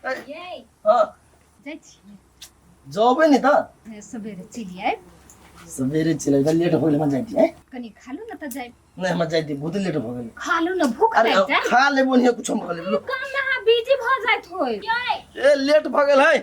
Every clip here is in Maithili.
ये हाँ जाइ छी। जबै नहीं तऽ। सवेरे चलि आयब। सवेरे चले तऽ लेट हो गेल, हम जाइ छी। कनी खालू ने तऽ जायब। नहीं, हम जाइ छी, बहुत लेट हो गेल। खालू ने, भूख अरे लागि जाय। खा लेबो नहीं कुछ, हम खा लेबो। काम में अहाँ बिजी भऽ जाइत होय। ए लेट भऽ गेल है।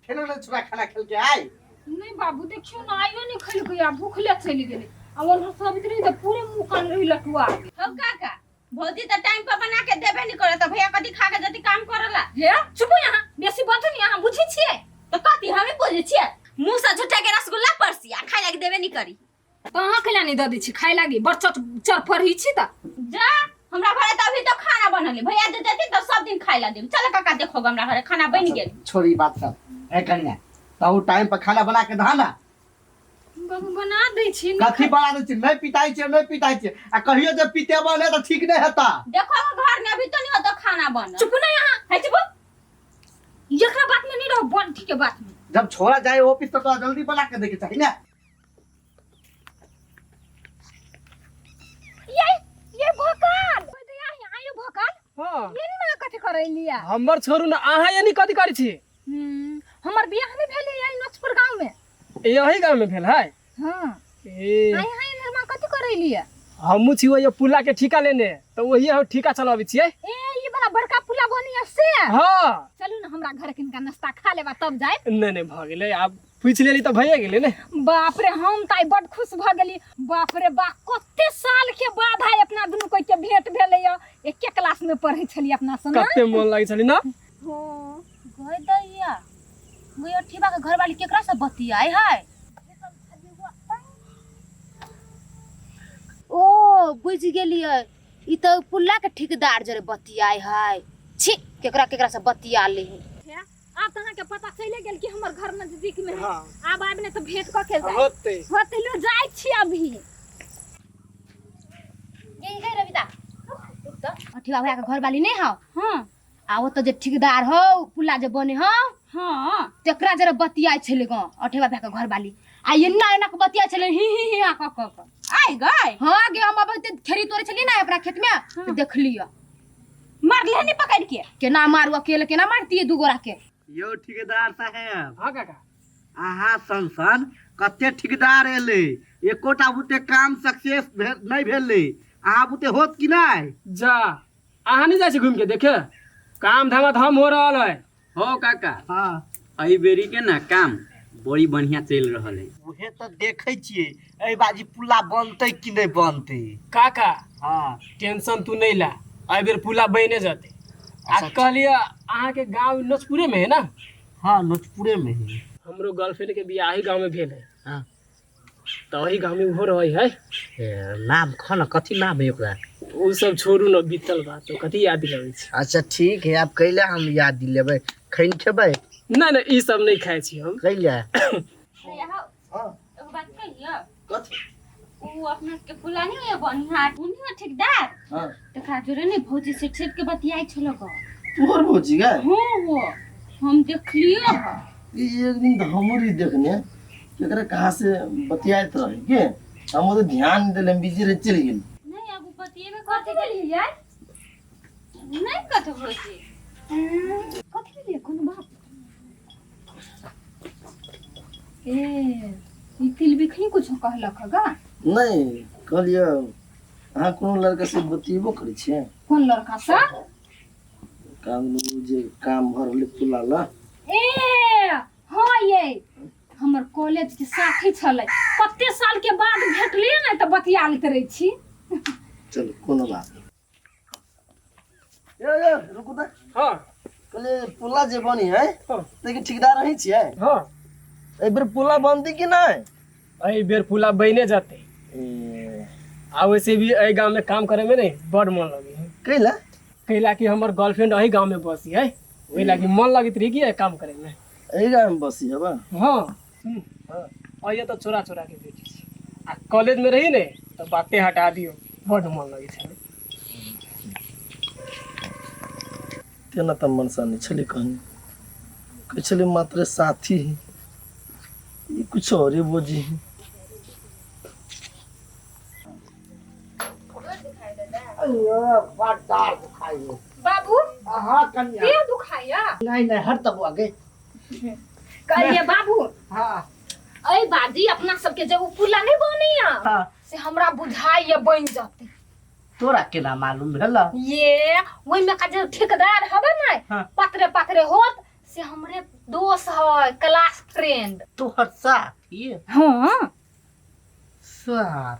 फेरो ने छोरा खाना खेल के आइ? नहीं बाबू, देखियो ना, आइयो नहीं खेलकै आ भूखले चलि गेलै। आ ओन्हर सब आबैत रही तऽ पूरे मुँह कान रही लटुआ गेल। हौ काका, भौजी तऽ टाइम पर बना के देबे नहीं करे, तऽ भैया कथी खा के जति काम करला? हे चुप, यहाँ बेसी बाजू नहीं, अहाँ बुझै छियै? तऽ कथी हमे बुझै छियै? मुंह से झूठा के रसगुल्ला परसी आ खाय लागी देबे नहीं करी। तऽ अहाँ कैला नहीं दऽ दै छी खाय लागी? बड़ चट चरफरही छी तऽ। जा, हमरा घरे तऽ अभी तो खाना बनल है। भैया जे जतिन तऽ सब दिन खाय ला देब। चल काका, देखो हमरा घरे खाना बनि गेल। छोड़ी बात सब। ए कन्या, तू टाइम पर खाना बना के दहा ना। बाबू, बना दै छी ने। कथी बना दै छी? नहीं पिताई छै, नहीं पिताई छै, आ कहियो जे पितेबो नहीं तऽ ठीक नहीं हेता। देखो घर में अभी तो नहीं होता खाना बनल। चुप ना यहाँ। है चुप। एकरा बात में नहीं रहो, बंठी के बात में। जब छोड़ा जाए ऑफिस तो तोरा जल्दी बना के देके चाही ना। ये भोकाल ओए दया ही आयो भोकाल। हाँ। ये ना कथी करै लिया? हमर छोड़ू ना, अहाँ यानी कथी करै छी? हमर बियाह नहीं भेलै यही नोचपुर गांव में। यही गांव में भेल है? हाँ। ए आई हाय नरमा कथी करै लिया? हमहूँ छी वही पुला के ठिका लेने, तऽ वही हम ठिका चलाबै छियै। ए ये वाला बड़का पुला बनी से? हाँ। चलू ना हमरा घर किनका नाश्ता खा लेबा तब जाए। नहीं नहीं, भऽ गेलै, आब पूछि लेली तऽ भइए गेलै ने। बाप रे, हम तऽ आइ बड खुश भऽ गेली। बाप रे बा, कते साल के बाद आइ अपना दुनू कोई के भेंट भेलै। एके क्लास में पढ़ै छलियै अपना सब। कते मोन लागै छलै ना। हो गई दैया, गई अठीबा के घरवाली केकरा से बतियाई है? ओ बुझि गेलियै, ई तऽ पुल्ला के ठेकेदार जरे बतियाई है। छी, केकरा केकरा से बतिया ले है। आब तऽ अहाँके पता चलि गेल कि हमर घर नजदीक में है। हाँ। आब आबि ने तऽ भेंट कऽ के जाय। होतै। होतै, लो जाइ छी अभी। गई गई रविता, रुक तऽ। अठीबा भैया के घरवाली नहीं हौ? हाँ। आ ओतऽ जे ठेकेदार हौ, पुल्ला जे बने हौ। हाँ। तेकरा जरे बतियाई छलै गाँव अठेबा भैया के घरवाली, आ एना एना के बतियाई छलै, ही ही ही कऽ कऽ कऽ। आइ गई? हाँ गे, हम अब खेरी तोड़ै छलियै ने अपना खेत में तऽ देखलियै। मारले नहीं पकड़ के? केना मारू, अकेले केना मारतियै दू गोरा के? यौ ठेकेदार साहेब। हाँ काका। अहाँ सन सन कते ठेकेदार एलै, एकोटा बुते काम सक्सेस नहि भेलै। अहाँ बुते होत कि नहि? जा, अहाँ नहीं जाइ छी घूम के देखे? काम धामा धाम हो रहल है। हो काका। हाँ। एहि बेरी के ना काम बड़ी बढ़िया चलि रहल है। उहे तऽ देखै छियै, एहि बाजी पुला बनतै कि नहि बनतै। काका। हाँ। टेंशन तू नहीं ला, एहि बेर पुला बने जते। आ कहलिए अहाँ के गांव नोचपुरे में है ना? हाँ, नोचपुरे में है। हमरो गर्लफ्रेंड के बियाह ही गांव में भेल है। हाँ। तऽ ओही गांव में उहो रहै है। ए, नाम खा न, कथी नाम है ओकरा? ओ सब छोड़ू न, बीतल बात तो कथी याद दिलाबै छी। अच्छा ठीक है, आब कैला हम याद दिलेबै? खैन खेबै? नहीं नहीं, ई सब नहीं खाइ छी हम। कैला? भैया हौ। हाँ। एगो बात कहियो? कथी? उ अपना के पुला नहीं होय बनिहार, उन्हीं ठेकेदार। हाँ। तकरा जोरे ने भौजी सेठ सेठ के बतियाई छलो गो। तोहर भौजी गए? हाँ हो, हम देखलियो ह। ई एक दिन तऽ हमर ही देखने केकरा कहाँ से बतियाइत रहे के, हम तो ध्यान नहीं देले, बिजी रहे, चलि गेली। नहीं, अब उ बतियेबे कथी करते। गेलियै यार? नहीं कथो भौजी। कथी गेलियै? कोनो बात? ए ई तिल बिखनी कुछो कहलक गा? नहीं, कहलियै अहाँ कोनो लड़का से बतियेबो करै छियै? कोन लड़का से? काम उ जे काम भऽ रहलै पुला ला। ए हाँ, ये हमर कॉलेज के साथी छलै, कते साल के बाद भेटलियै ने तऽ बतिया लैत रहै छी। चलू, कोनो बात नहि। ए ए रुकू तऽ। हाँ। कहलियै पुला जे बनी है, हाँ। ताहिके ठेकेदार अहीं छियै? हाँ। एहि बेर पुला बनतै कि नहि? एहि बेर पुला बने जते। ए आ वैसे भी एहि गांव में काम करे में नहीं बड़ मन लगे है। कैला? कैला कि हमर गर्लफ्रेंड एही गांव में बसी है, ओहि लागी मन लगैत रही कि एहि काम करे में। एहि गाँव में बसी है बा? हाँ। सुनू, और ये तो चोरा चोरा के बेटी छी, आ कॉलेज में रही ने तो बातें हटा दियो, बड़ मन लगे छलै। तेना तऽ मनसा नहि छलै कहने, कहै छलै मात्र साथी है, ई कुछ औरे बोजी है। बड़ डार दुखाइ है। बाबू। हाँ कन्या। देह दुखाइया? नहीं नहीं, हट तब आगे। कहलिए बाबू। हाँ। अय बाजी, अपना सबके जे उ पुला नहीं बनैया हाँ। से हमरा बुझाइया बन जते। तोरा केना मालूम भेल? ये ओहि में का जे ठेकेदार हबे ने हाँ। पतरे पतरे होत से हमरे दोस्त है, क्लास फ्रेंड। तोहर साथी? हाँ। सार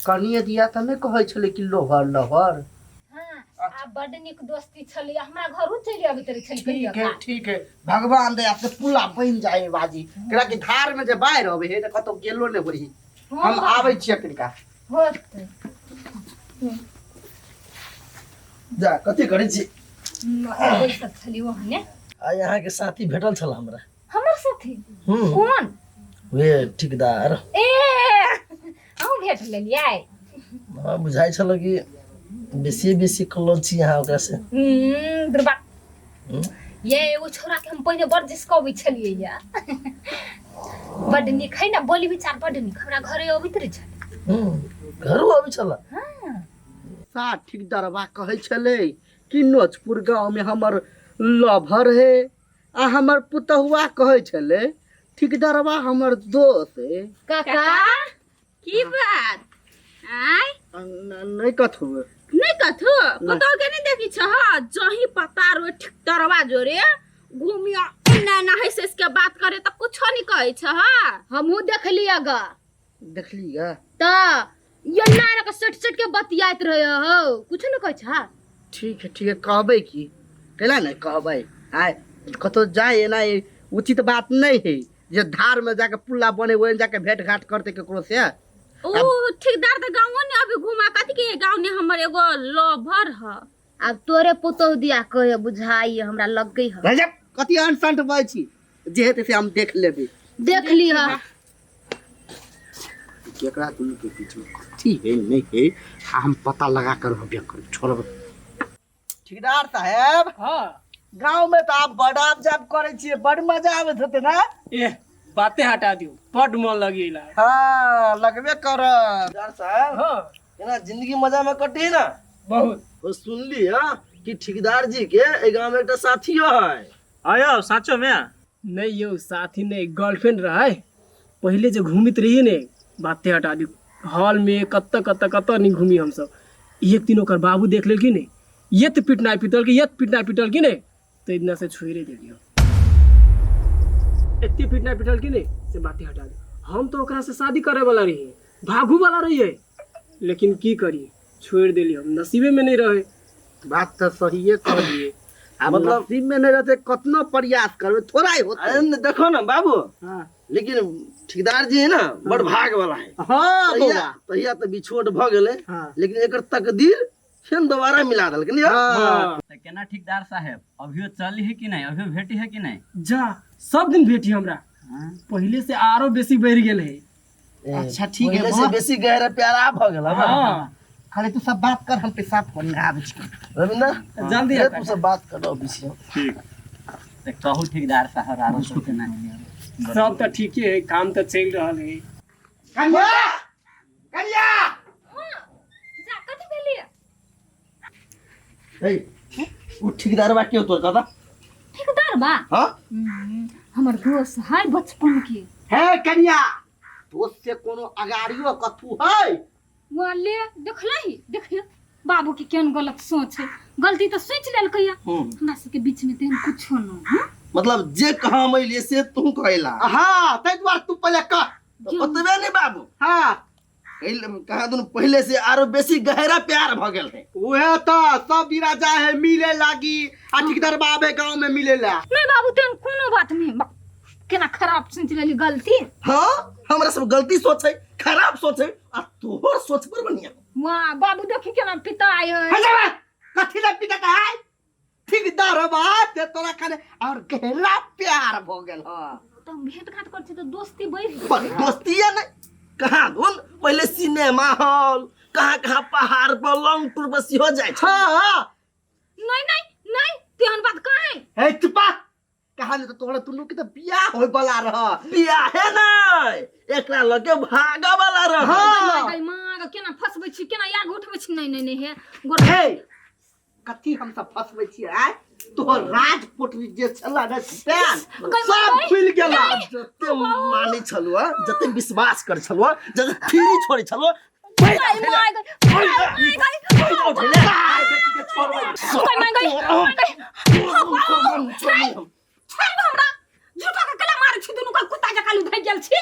कनिए दिया तऽ नहि कहै छलै कि लोहर लोहर। हाँ, आ बड नीक दोस्ती छलै, हमरा घरो चलि अबैत रहै छलै। ठीक है ठीक है, भगवान दया से पुला बनि जाए बाजी, एकरा के धार में जे बाढ़ि अबै है तऽ कतौ गेलो नहि होइ। हम आबै छियै अखनका। होतै। जा, कथी करै छी? बैसल छली ओहने। आइ अहाँके साथी भेटल छल हमरा। हमर साथी? हूँ। कोन? वे ठेकेदार। ए, अहूँ भेट लेलियै? हमरा बुझाइ छल कि बेसी बेसी क्लोज छी अहाँ ओकरा से। दुर्बा ये एगो छोरा के हम पहिने बड़ जिसकबै छलियै या, बड नीक है ने, बोली विचार बड नीक, हमरा घरे अबैत रहै छलै। घरो अबै छल? हाँ। सा ठेकेदारबा कहै छलै कि नोचपुर गाँव में हमर लभर है, आ हमर पुतहुआ कहै छलै ठेकेदारबा हमर दोस्त है। काका, की बात आय? नहि कथू। नहीं कथू? पुतहु के नहीं देखी छ जही पता रो ठेकेदारबा जोरे घूमिया एना एना है से इसके बात करे त कुछो नहीं कहै छ। हमहूँ देखली ग। देखली ग? त ये ना के सट सट के बतियाइत रहे हो, कुछो न कहै छ। ठीक है ठीक है, कहबै की कैला नहि कहबै? आय कतौ जाय एना ई उचित बात नहीं है जे धार में जाके पुल्ला बने ओहिमे जाके भेंट घाट करते केकरो से। ओ ठेकेदार त गाँव ने अभी घुमा कथी के गाँव ने हमर एगो लभर ह। आब तोरे पुतोह दिया कहे बुझाई हमरा लग गई है। रजब कथी अनसंट बजै छी, जे हेतै से हम देख लेबै। देख लिह। केकरा दुनू के बीच में कथी है नहीं है आ हम पता लगा कर रहबे करब, छोड़ब। ठेकेदार साहेब। हाँ। गाँव में तो आप बड़ आब जाब करै छियै, बड़ मजा आबैत हेतै ना? ए, बाते हटा दियो, बड मन लगी। हाँ, लगबे करत। ठेकेदार साहब। हाँ। केना जिंदगी मजा में कटी ना? बहुत। ओ सुनली हा कि ठेकेदार जी के एहि गाँव में एकटा साथियो है। आयो साचो में? नहीं यो, साथी नहीं, गर्लफ्रेंड रहे। पहले जो घूमित रहिए ने, बातें हटा दी, हॉल में कत्त कत्त कत्त नहीं घूमी हम सब। एक दिन ओकर बाबू देख लेलखिन ने, ये तो पिटनाइ पिटल कि ये पिटनाइ पिटल कि ने, तो इतना से छोड़े देलियो। एते पिटनाइ पिटल कि ने से बातें हटा दी। हम तो ओकरा से शादी करे वाला रहिए, भागू वाला रहिए, लेकिन की करी, छोड़ देली हम, नसीबे में नहीं रहे। बात तो सहिए कहलिए आ मतलब- नसीब में नहीं रहते कतना प्रयास करबे थोड़ा ही होते। अरे न देखो ना बाबू। हाँ। लेकिन ठेकेदार जी है ना बड़ भाग वाला है। हाँ तहिया बौआ। तहिया तऽ बिछोट भऽ गेलै। हाँ। लेकिन एकर तकदीर फेर दोबारा मिला देलकै ने। हाँ। तऽ केना ठेकेदार साहेब, अभियो चली है कि नहीं, अभियो भेटी है कि नहीं? जा, सब दिन भेटी हमरा। हाँ? पहले से आरो बेसी बढ़ि गेल है। अच्छा ठीक है। पहिले से बौआ। बेसी गहरा प्यार भऽ गेल हँ। हाँ। खाली तू सब बात कर, हम पेशाब करने आबै छी। रविंद्र, जल्दी ए, आ। तू सब बात कर ऑफिस में। तऽ कहू ठेकेदार साहब, आरो सब केना? सब तऽ ठीके है, काम तऽ चलि रहल है। कन्या, कन्या। जा, कथी भेलियै? ए, उ ठेकेदार बा के तोर दादा? ठेकेदार बा? हाँ। हमर दोस्त है बचपन के। हे कन्या, दोस्त से कोनो अगाड़ियो कथू है? वाले देखलही, देखियो बाबू के केहन गलत सोच है, गलती तऽ सोचि लेलकै या। हमरा सबके बीच में तेहन कुछो न। हाँ? मतलब जे कहाँ अयलियै से तू कहला? हाँ, ताहि दुआरे तू पहिले कह। तऽ ओतबे नहि बाबू। हाँ। कहाँ दुनू पहिले से आरो बेसी गहरा प्यार भऽ गेल है। उहे तऽ सब दिना जाए है मिले लागी आ ठेकेदार बाबे गाँव में मिले ला। नहीं बाबू, तेहन कोनो बात नहीं, केना खराब सोचि लेली गलती। हाँ, हमरा सब गलती सोच है, खराब सोच है, आ तोहर सोच पर बढ़िया। वाह बाबू, देखी केना पिता आय है। हे जाबे, कथी ला पिता है ठेकेदार बा से तोरा खाने और गहरा प्यार भ गेल ह। तऽ हम भेंट घाट करै छी तऽ दोस्ती बढ़ि गेल। पर दोस्ती है नहीं कहाँ दुन पहिले सिनेमा हॉल कहाँ कहाँ पहाड़ पर लॉन्ग टूर पर सेहो जाइ छै। हाँ। नहीं नहीं नहीं, तेहन बात कहाँ है? हे चुपा, कहा नहीं तो तोरा दुनू के तो बियाह होय वाला रह। बियाहे नहीं, एकरा लगे भागा वाला रह। हाँ। गई माँ गे, केना फसबै छी, केना आग उठबै छी। नहीं नहीं नहीं, हे गोर। हे, कथी हम सब फसबै छियै आय? तोहर राज पोटरी जे छला ने छुपायल सब खुलि गेला। जते मानै छलुआ, जते विश्वास कर छलुआ, जते फ्री छोड़ै छलुआ, झूठा के कला मारै छी दुनू का कुत्ता जकाँ लुधै गेल छी।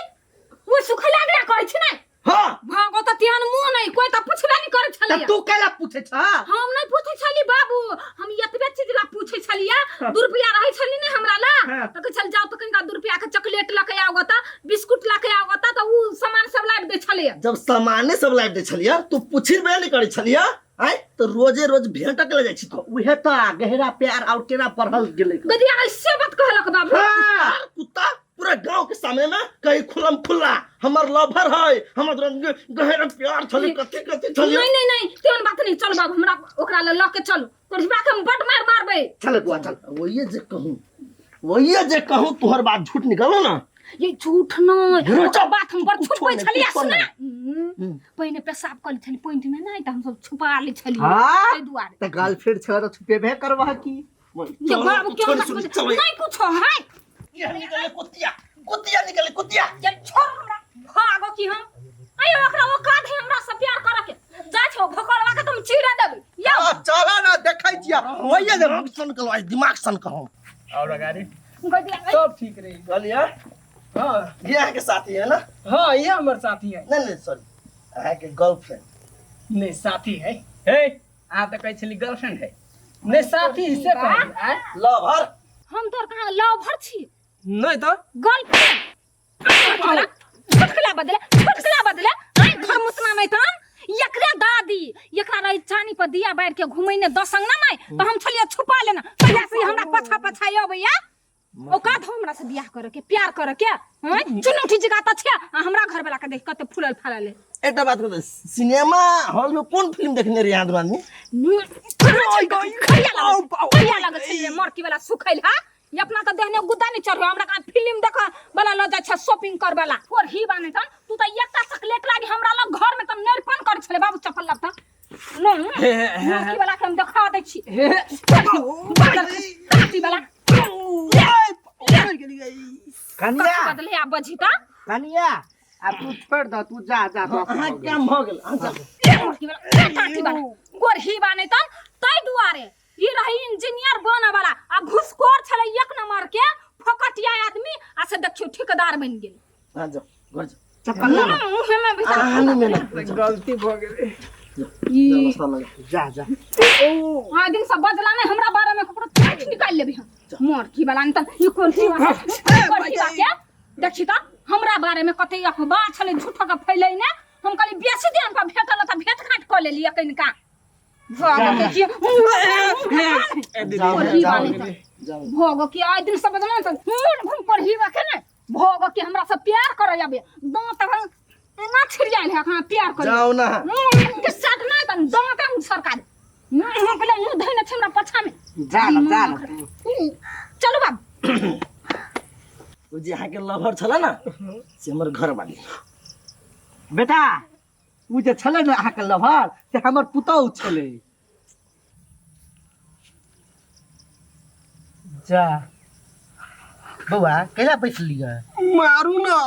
ओ सुखला गया कहै छी ने। हाँ। भागो तऽ तेहन मुँह नहि, कोइ तऽ पुछबे नहि करै तऽ छलैया। तू कैला पूछै छ? हम नहि पूछै छली बाबू, हम एतबे चीज ला पूछै छलियै। 2 रुपया रहै छली ने हमरा ला, तऽ कहै छल जाउ तऽ कनिका 2 रुपया के चॉकलेट लऽ के आउ तऽ, बिस्कुट लऽ के आउ तऽ उ सामान सब लाबि दै छलैया। जब सामाने सब लाबि दै छलियै तू पुछबे नहि करै छलियै आँय, तऽ रोजे रोज भेंट के ले जाइ छी तू। उहे तऽ गहरा प्यार और केना बढ़ल गेलै। गदिया ऐसे बात कहलक बाबू। हाँ। कुत्ता पूरा गांव के सामने में कहीं खुलम खुल्ला हमर लवर है, हमर गहरा प्यार छलै, कथी कथी छलै। नहीं नहीं नहीं, तेहन बात नहीं। चल बाबू, हमरा ओकरा लऽ लऽ के चलू, कोढ़िबा के हम बड मार मारबै। चल बुआ चल। वही जे कहूँ, वही जे कहूँ, तोहर बात झूठ निकलो ना। ये झूठ नहीं, झूठ ओकर बात हम बड़ कुछो छुपबै नहीं, छलियै। कुछो सुना, नहीं। पहिने पेशाब कऽ लै छली पैंट में नहि, तऽ हमसब छुपा लै छलियै। हाँ? ताहि दुआरे। तऽ गर्लफ्रेंड छला तऽ छुपेबे करबह की? ये बाबू क्यों छोड़, बात छोड़, बजै? चलो। नहीं कुछो है। ये निकले कुतिया, कुतिया निकले कुतिया। ये छोड़ हमरा, भागो की हम। अयो ओकरा औकात है हमरा से प्यार करऽ के। जाइ छौ भोकलवा के तुम चीरा देबै। यौ। आ, चल ना देखै छियै। वही जे दिमाग सन कलो, आज दिमाग सन कहूं। और अगाड़ी गदिया सब ठीक रही। कहलिए? हाँ। ये अहाँ के साथी है ना? हाँ, ये हमर साथी है। नहीं नहीं सॉरी, अहाँ के गर्लफ्रेंड। नहीं साथी है। हे, अहाँ तऽ कहै छली गर्लफ्रेंड है। नहीं साथी से कहली आय। लवर। हम तोर कहाँ लवर छी? नहीं तो गर्लफ्रेंड। फटकला बदले, फटकला बदले, आइ घर मुतना नहीं तन एकरे दादी एकरा रही चानी पर दिया बार के घुमैने दस अंगना में, तो हम छलिए छुपा लेना। कहिया से हमरा पछा पछा अबैया, औकात हो हमरा से बियाह करे के, प्यार करे के। हैं चुनौती जगह त छै, आ हमरा घर वाला के देख कते फूलल फालल है। एकटा बात कहू, सिनेमा हॉल में कोन फिल्म देखने रही अहाँ दुनू आदमी? कहिया लगल छलियै मरकी वाला सुखैल हा? ये अपना त देहने गुद्दा नहीं चढ़ो, हमरा का फिल्म देख वाला ल जाइ छै शॉपिंग कर वाला। तोर ही बाने तन तू त एकटा चॉकलेट लागी हमरा लग घर में त नेरपन कर छले बाबू चप्पल लगता। नहीं, मरकी वाला के हम देखा दै छी। काटी वाला। कनिया। बदले आ बजिता। कनिया, आ तू छोड़ द, तू जा जा। अहाँ काम भ गेल, अहाँ जाउ। मरकी वाला, काटी वाला। गोरही बाने तन तै दुआरे ई रही इंजीनियर बने वाला आ घुसखोर छलै एक नंबर के फोकटिया आदमी, आ से देखियो ठेकेदार बनि गेल। अहाँ जाउ, घर जाउ। चप्पल ला। मुँह में भीतर। अहाँ नहीं मेहनत। गलती भ गेलै। जाउ, रास्ता लगा। जा जा। आ दिन सब बदला नहीं हमरा बारे में ककरो काट निकाल लेबे हम। मरकी वाला नहीं त ई कोठी वाला, कोठी वाला के देखी त हमरा बारे में कते अफवाह छलै झूठ के फैलै ने। हम कहली बेसी दिन पर भेटल त भेट घाट क लेलियै कनिका। भोग की आइ दिन सब बदला त मोन घुम पर ही के ने भोग की हमरा से प्यार करे आबे दांत हम एना छिड़ियाल है अखना प्यार करे। जाओ ना। के साथ ना त दांत हम सरकार मुंह के मुंह धइने छै हमरा पछा में। जा ना, जा ना। चलू बाबू। ओ जे अहाँ के लवर छला ना से हमर घर वाली। बेटा, उ जे छलै ने अहाँके लवर से हमर पुतहु छलै। जा बौआ, कैला बैसलियै? मारू ना।